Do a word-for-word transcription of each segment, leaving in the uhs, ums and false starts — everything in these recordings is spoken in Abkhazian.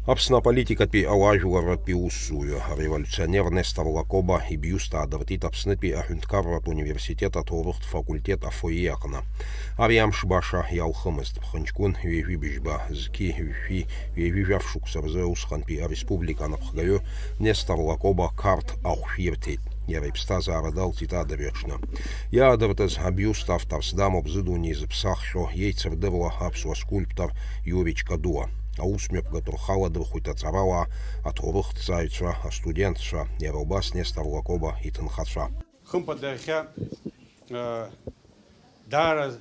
Аԥсны аполитикатәи ауаажәларратәи усзуҩы, ареволиуционер Нестор Лакоба ибиуст аадыртит Аԥснытәи аҳәынҭқарратә университет аҭоурыхтә факультет афойе аҟны. Ари амш баша иалхымызт. Ԥхынҷкәын ҩажәи быжьба, зқьи жәшәи ҩажәи жәаф шықәса рзы усҟантәи ареспублика анапхгаҩы Нестор Лакоба Қарҭ ахә шәирҭеит. Иара иԥсҭазаара далҵит адырҩаҽны. Иаадыртыз абиуст авторс дамоуп зыдунеи зыԥсаххьоу, еицырдыруа аԥсуа скульптор Иури Чкадуа. Аусмҩаԥгатә рхы аладырхәит аҵарауаа, аҭоурыхҭҵааҩцәа, астудентцәа, иара убас Нестор Лакоба иҭынхацәа. Хымԥада иахьа, э, даара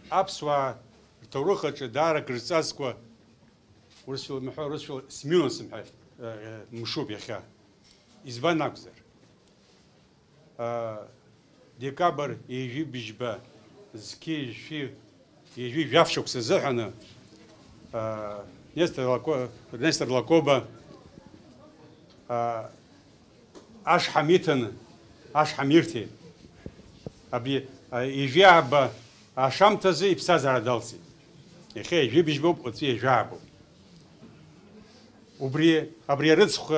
аԥсуаа рҭоурых аҿы даара акрызҵазкуа, урысшәала мҳәа, урысшәала смело сымҳәа, э, э, мшуп иахьа. Избан акәзар? Э, декабрь ҩажәи быжьба, зқьи жәшәи ҩажәи жәаф шықәса азыҳәаны, э, Нестор Лако-, Нестор Лакоба, э, ашҳам иҭаны, ашҳам ирҭеит. Абри, а, ҩажәи ааба ашамҭазы иԥсҭазаара далҵит. Иахьа ҩажәи быжьбоуп, уаҵәы ҩажәи аабоуп. Убри, абри арыцхә,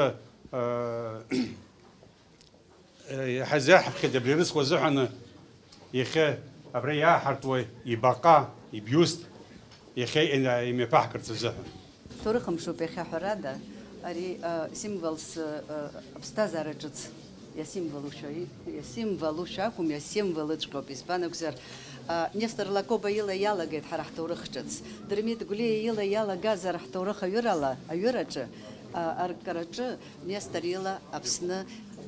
а, а, ҳазаҳԥхьеит абри арыцхә азыҳәаны, иахьа абра иааҳартуа ибаҟа, ибиуст, иахьа ина-, имҩаԥаҳгарц азыҳәан. Ҭоурых мшуп иахьа ҳәарада, ари, а, символс, а, аԥсҭазаара ҿыц иасимволушәа, иасимволушәа акәым, иасимволыҵәҟьоуп, избан акәзар, а, Нестор Лакоба ила иалагеит ҳара ҳҭоурых ҿыц. Дырмит Гәлиа ила иалагазар ҳҭоурых аҩырала, аҩыраҿы, а, аркараҿы Нестор ила Аԥсны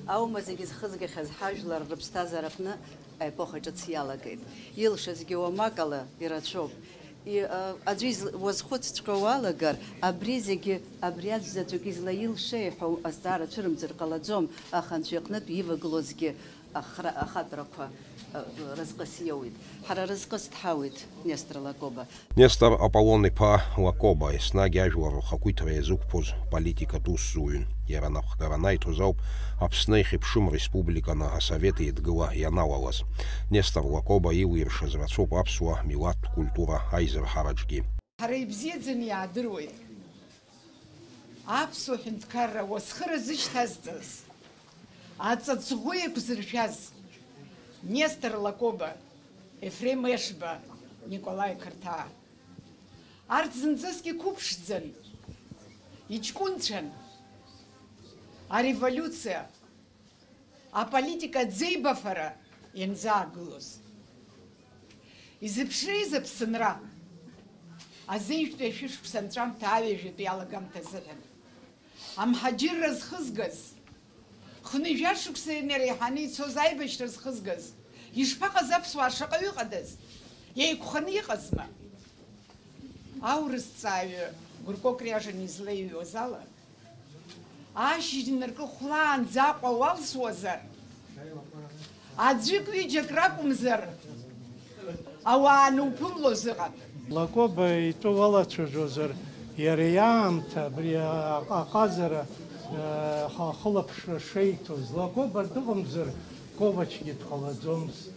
аума зегьы зхызгахьаз ҳажәлар рыԥсҭазаараҟны аепоха ҿыц иалагеит. Илшазгьы уамак ала ирацәоуп. И-, а, аӡәы изл-, уазхәыцҵәҟьа уалагар, абри зегьы, абри аӡә заҵәык излаилшеи ҳәа азҵаара цәырымҵыр ҟалаӡом, аха Анцәа иҟнытә ивагылозгьы ахра-, ахатәрақәа, а, разҟыс иоуит. Ҳара разҟыс дҳауит Нестор Лакоба. Нестор Аполлон-иԥа Лакоба еснагь ажәлар рхақәиҭра иазықәԥоз политикатә усзуҩын. Иара анапхгара анаиҭоз ауп Аԥсны ихьыԥшым республиканы асовет еидгыла ианалалаз. Нестор Лакоба илиршаз рацәоуп аԥсуа милаҭтә культура аизырҳараҿгьы. Ҳара ибзиаӡаны иаадыруеит аԥсуа ҳәынҭқарра уасхыра зышьҭазҵаз, аҵаҵӷәы еиқәзыршәаз Нестор Лакоба, Ефрем Ешба, Николаи Қарҭаа. Арҭ зынӡаскгьы қәыԥшӡан, иҷкәынцәан. Ареволиуциа, аполитика аӡеибафара ианзаагылоз. Изыԥшрызеи Аԥсынра? Азеижәтәи ашәышықәса анҵәамҭа аҩажәатәи алагамҭа азыҳәан. Амҳаџьырра зхызгаз, хынҩажәа шықәса инареиҳаны ицоз аибашьра зхызгаз, ишԥаҟаз аԥсуаа шаҟаҩы ыҟадаз? Еиқәханы иҟазма? Аурысҵааҩы Гурко Криажин излеиҩуаз ала, ашьыжь ныркы хәлаанӡа Аҟәа уалсуазар, аӡәык-ҩыџьак ракәымзар, ауаа ануԥымлоз ыҟан. Лакоба итәы уалацәажәозар, иара иаамҭа, абри а-, аҟазара, а, ха-, ахылаԥшра шеиҭоз, Лакоба дыҟамзар, Ковачгьы дҟалаӡомызт.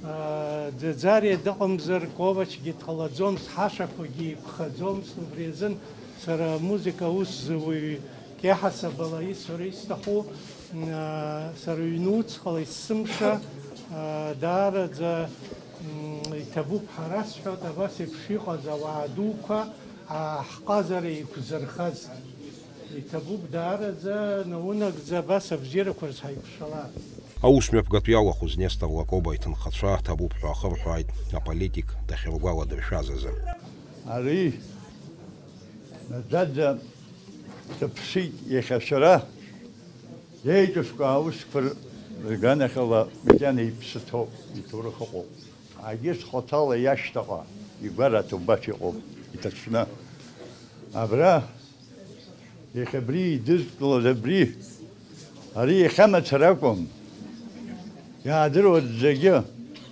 А, Ӡаӡариа дыҟамзар, Ковачгьы дҟалаӡомызт, ҳашәақәагьы еиқәхаӡомызт. Убри азын сара амузыка аус зуаҩ кьаҳасабала исҳәара исҭаху, м, а, сара ҩны уцҟала есымша, а, даараӡа, м, иҭабуп ҳәа расҳәоит, абас еиԥш иҟаз ауаа дуқәа, а, ҳҟазара еиқәзырхаз. Иҭабуп даараӡа, наунагӡа абас абзиарақәа рзы ҳаиқәшәала. Аус мҩаԥгатә иалахәыз Нестор Лакоба иҭынхацәа ҭабуп ҳәа ахырҳәааит, аполитик дахьыргәаладыршәаз азы. Ари наӡаӡа дыԥсит иахьа шәара. Иеиҿышәкаа аусқәа рганахьала макьана иԥсы ҭоуп, иҭоурых ыҟоуп. Егьырҭ хаҭала иашьҭаҟа игәараҭа убас иҟоуп иҭацәны. Абра иахьа абри идызкылаз абри, ари иахьа мацара акәым. Иаадыруа зегьы,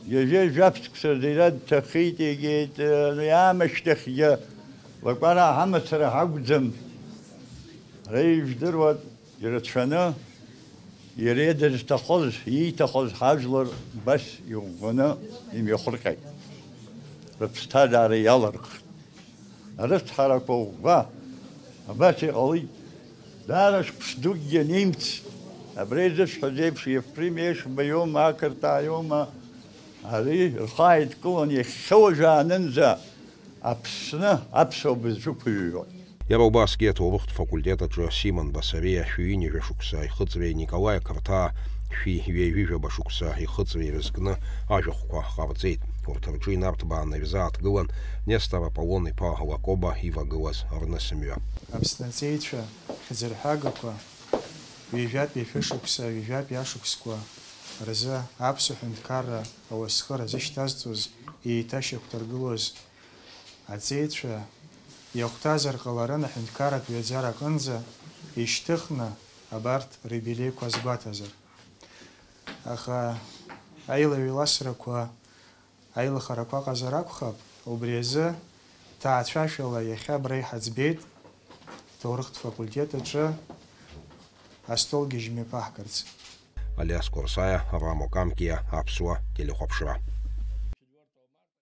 ҩажәа жәаф шықәса рзы иара дҭахеит, егьит, иаамышьҭахьгьы Лакоба ҳамацара ҳакәӡам. Ара ижәдыруа ирацәаны, иара дызҭахоз, ииҭахоз ҳажәлар убас иӷәӷәаны имҩахырҟьеит, рыԥсҭазаара иалархт. Арыцҳарақәа ӷәӷәа Абас иҟалеит. Даара шықәс дукгьы анимҵ. Абри зысҳәаз еиԥш, Ефрем Ешба иоума, ақырҭаа иоума, ари рхы ааидкылан иахьа уажәаанынӡа Аԥсны аԥсуа бызшәа ықәыҩуа. Иара убасгьы аҭоурыхтә факультет аҿы Симон Басариа шәи ҩынҩажәа шықәса ихыҵреи Николаи Қырҭаа шәи ҩажәижәаба шықәса ихыҵреи ирызкны ажәахәқәа ҟарҵеит. Урҭ рҿы инарҭбааны ирзааҭгылан Нестор Аполлон-иԥа Лакоба ивагылаз рнысымҩа. Аԥсны аҵеицәа хьӡырҳәагақәа ҩажәатәи ашәышықәса, ҩажәатәи ашықәсқәа рзы аԥсуа ҳәынҭқарра ауасхыр азышьҭазҵоз еиҭашьақәдыргылоз аҵеицәа иахәҭазар ҟаларын аҳәынҭқарратә ҩаӡара аҟынӡа ишьҭыхны абарҭ рибилеиқәа азгәаҭазар. Аха аилаҩеиласрақәа, аилахарақәа аҟазар акәхап, убри азы ҭаацәашәала иахьа абра иҳаӡбеит, ҭоурыхтә факультет аҿы астол гьежьмҩаԥаҳгарц. Алиас Курсаиа, Рамо Камкиа, Аԥсуа телехәаԥшра.